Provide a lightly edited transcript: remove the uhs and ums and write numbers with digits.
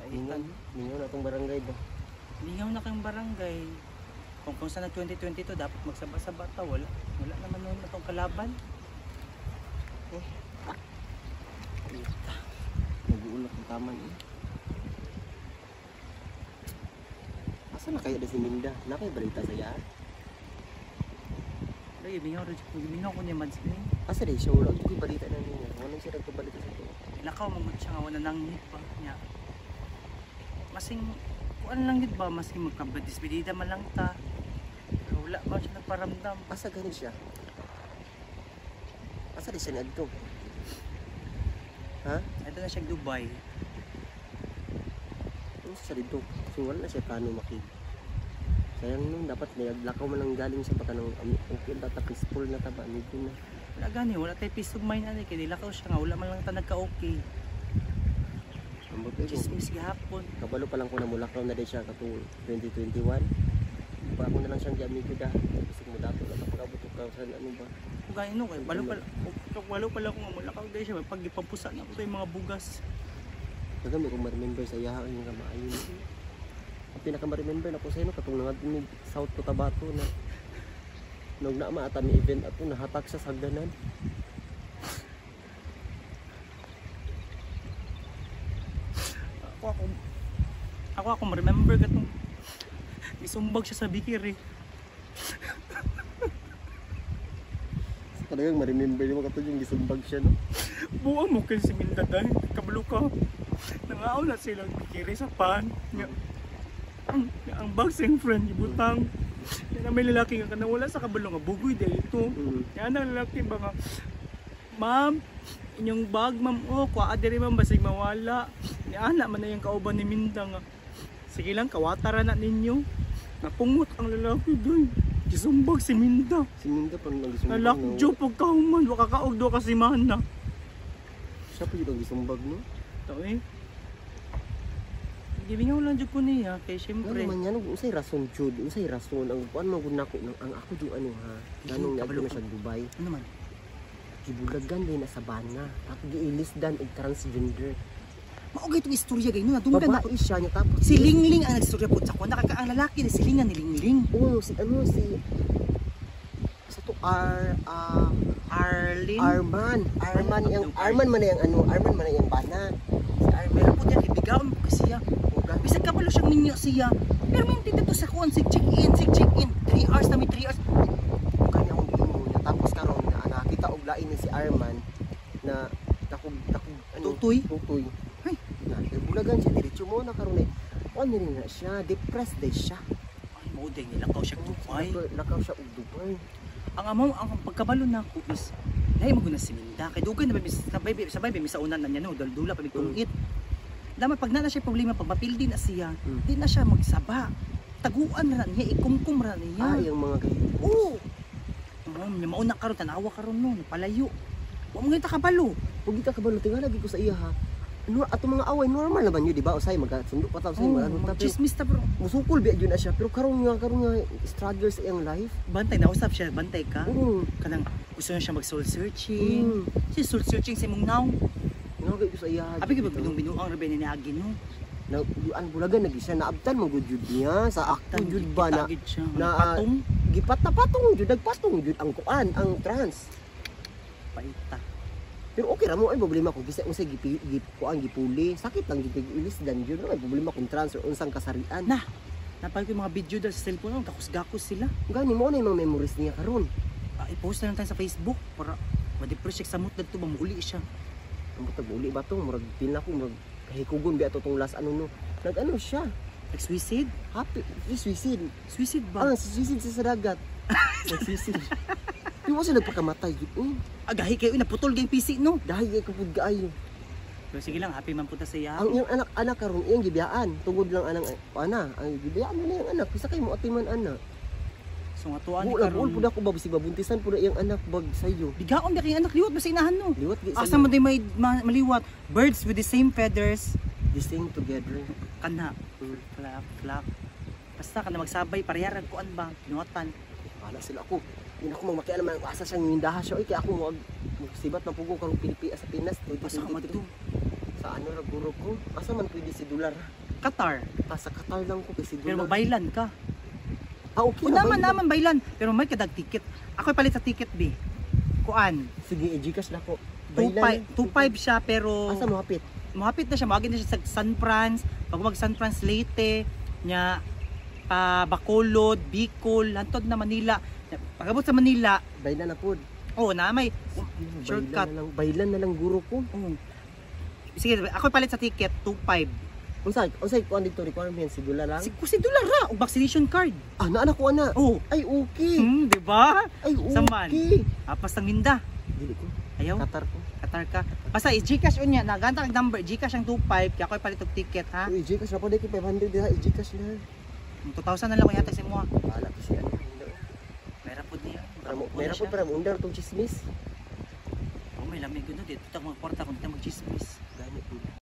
Mingaw, Paitan. Mingaw na itong barangay ba? Lingaw na kang barangay. Kung sa nag 2022 dapat magsaba-saba ta, wala. Wala naman noon atong kalaban. Eh. Nag-uulak ang taman eh. Asa na kaya na si Minda? Na kay balita sa iya? Ay, mingaw rin ko, mingaw ko niya Mads ni. Asa di siya? Wala ko balita na niya. Wala siya nagpabalita sa ito. Lakaw mo siya nga wala nang pa niya. Masing kuan lang gid ba masing magkabadisbidida man lang ta. Pero wala ba siya nagparamdam. Asa gani siya? Asa di siya niadto? Ha? Ito na siya Dubai. Ano siya dito? So wala na siya plano makig. Sayang nun, dapat naglakaw man lang galing siya baka nang okay ba ta peaceful na ta ba medyo na. Wala gani, wala tay peace of mind ani kay nilakaw siya nga wala man lang ta nagka-okay. Ambot eh, Chismis gihapon. kabalo pa lang ko na mulakaw na din siya katong 2021. Pa ako na lang siyang giamigo da. Bisag mo dato na pagabot og ka sa ano ba. Kung gani no kay balo pala ko nga mulakaw dahil siya pag gipampusa na ko yung mga bugas. Kagami kung ma-remember sa iyaha yung nga maayo. Ang pinaka ma-remember na ko sa inyo katong nangad ni South Cotabato na nung naama ata mi event ato nahatak siya sa hagdanan. Ako ako ako ako ma-remember katong isumbag siya sa bikir eh. So, talagang ma-remember mo katong yung gisumbag siya, no. Buang mo kay si Minda dahil kabalo ka. Nangaw na sila bikiri sa pan. Nga, ang boxing friend ibutang. Yan ang may lalaki nga kanang wala sa kabalo nga bugoy dahil ito. Yan ang lalaki ba nga, "Ma'am, inyong bag ma'am, oh, kuha diri ma'am basig mawala." Ni ana man na yung kauban ni Minda nga, "Sige lang, kawatara na ninyo." Napungot ang lalaki doy. Gisumbag si Minda. Si Minda pa nang gisumbag. Nalakjo pagkahuman, waka kaog do kasi mana. Siya pa yun ang gisumbag, no? Ito eh. Gibingaw lang jud ko niya kay Nga syempre. naman yan, unsay rason jud, unsay rason ang kuan man gud nako nang ang ako jud ano ha. Ganong Kabalo niadto na ko. siya Dubai. Ano man? Gibulagan din na sa bana. Tapos giilis dan og transgender. Mao gay itong istorya gay no, nadunggan na Babae siya niya tapos si Lingling ang nagstorya po sa ko. Nakaka ang lalaki ni si Lingan ni Lingling. Oo, si ano si sa to R ah, Arlene. Arman. Arman yang Arman man yang ano, Arman man yang bana. Si Arman. Pero po niya kibigaon po kasi siya. Bisag kabalo siyang minyo siya. Pero may intindi to sa kuan sig check-in, sig check-in. 3 hours na may 3 hours. Kanya akong giingon niya. Tapos karon na nakita og lain ni si Arman na takog takog ano, Tutoy? Tutoy. Ay. Na, kay bulagan siya diretso mo na karon eh. Kuan ni rin na siya, depressed day siya. Ay, mao day nilakaw siya Dubai. Lakaw siya og Dubai. Ang amo ang pagkabalo na ko is lahi mo na si Minda kay dugay na ba mis sabay sabay ba mi sa unan na niya no daldula pa mi tungit. Dapat pag na siya problema pag mapildi na siya, di na siya magsaba. Taguan ra niya, ikumkum ra niya. Ah, yung mga kay Oo. Mao mauna karon tanawa karon no, palayo. Wa mo gyud ta kabalo. Huwag ka kabalo, tingala ko sa iya ha. No, ato mga away normal naman yun, di ba? Usay magasundo pa ta, usay Oh, mag-ano ta. Pero chismis ta bro. musukol biya yun na siya. Pero karon nga struggle sa iyang life. Bantay na usap siya, bantay ka. Oo. Kanang gusto niya siya mag soul searching. Si soul searching sa imong naw. Nga ko sa iya. Abi gyud binung binuang ra ba ni niagi no. Na ang bulagan lagi siya naabtan mo gud jud niya sa akto jud ba na Gid siya. na, Patong gipatapatong jud nagpatong jud ang kuan ang trans. paita. Pero okay ra mo ay problema kung bisa unsay gipi gip, kuan gipuli sakit lang jud kay ilis dan jud ay problema kung trans or unsang kasarian. Na. Napay ko yung mga video dahil sa cellphone, oh, gakus-gakus sila. Gani mo na yung mga memories niya karon. Ah, i-post na lang tayo sa Facebook para ma-depress siya sa mood dadto ba muuli siya. Ang butag uli ba to murag feel na ko murag kahikugon biya to tong last ano no. Nag-ano siya? Nag-suicide? Happy si suicide. Suicide ba? Ah, si suicide siya sa dagat. Nag-suicide. Di mo siya nagpakamatay jud. Eh, Agahi kayo, naputol gayong PC no. dahil kay kupud kaayo. Pero sige lang, happy man punta sa iya. Ang iyang anak anak karon iyang gibiyaan tungod lang anang ana, ang gibiyaan mo na iyang anak bisa kay mo atiman ana. So nga tuan ni Buol buol karon. pud ako ba bisig babuntisan pud na iyang anak bag sayo. Bigaon ba kay anak liwat ba sa inahan no? Liwat gi Asa mo di may maliwat? Birds with the same feathers the same together. kana. Flap flap. Basta kana magsabay parehara kuan ba? Pinuhatan. Wala sila ako. Yun ako magmakialam ang asa siyang mindaha siya. Oy, kaya ako mo sibat na pugo karong Pilipinas sa Pinas. Asa ka 2023. madto? Sa ano ra guro ko? Asa man pwede si dolar? Qatar. Ah, sa Qatar lang ko kay si Pero dolar. magbaylan ka. Ah, okay. Una man baylan. naman baylan, pero may kadag ticket. Ako'y palit sa ticket B. Kuan, Sige, i-Gcash na ko. 2.5 2.5 siya pero Asa mo hapit? mohapit na siya, moagi na siya sa San Franz, pag mag San Franz Leyte, nya pa Bacolod, Bicol, hantod na Manila. Pagabot sa Manila, Baylan na pod. oh na may shortcut. Baylan na lang, baylan na lang guro ko. Oh. Sige, ako'y palit sa ticket 2.5. Unsa unsay kuan dito requirement si dolar lang? Si kusi dolar ra og vaccination card. Ah, naa na ko ana. Oh. Ay, okay. Di ba? Ay, okay. Saman. Apas ng minda. Dili ko. Ayaw. Qatar ko. Qatar ka. Basta i-Gcash unya, naganta kag number, Gcash ang 25, kaya ako'y palit og ticket ha. Uy, Gcash na po dai 500 diha, i-Gcash na. 2,000 na lang ko yata sa imo. Bahala ko siya. Mera pud niya. Para mo, mera po para mo undar tong chismis. Oh, may lamig gud no dito ta mga kwarta kung dito magchismis. Gani po.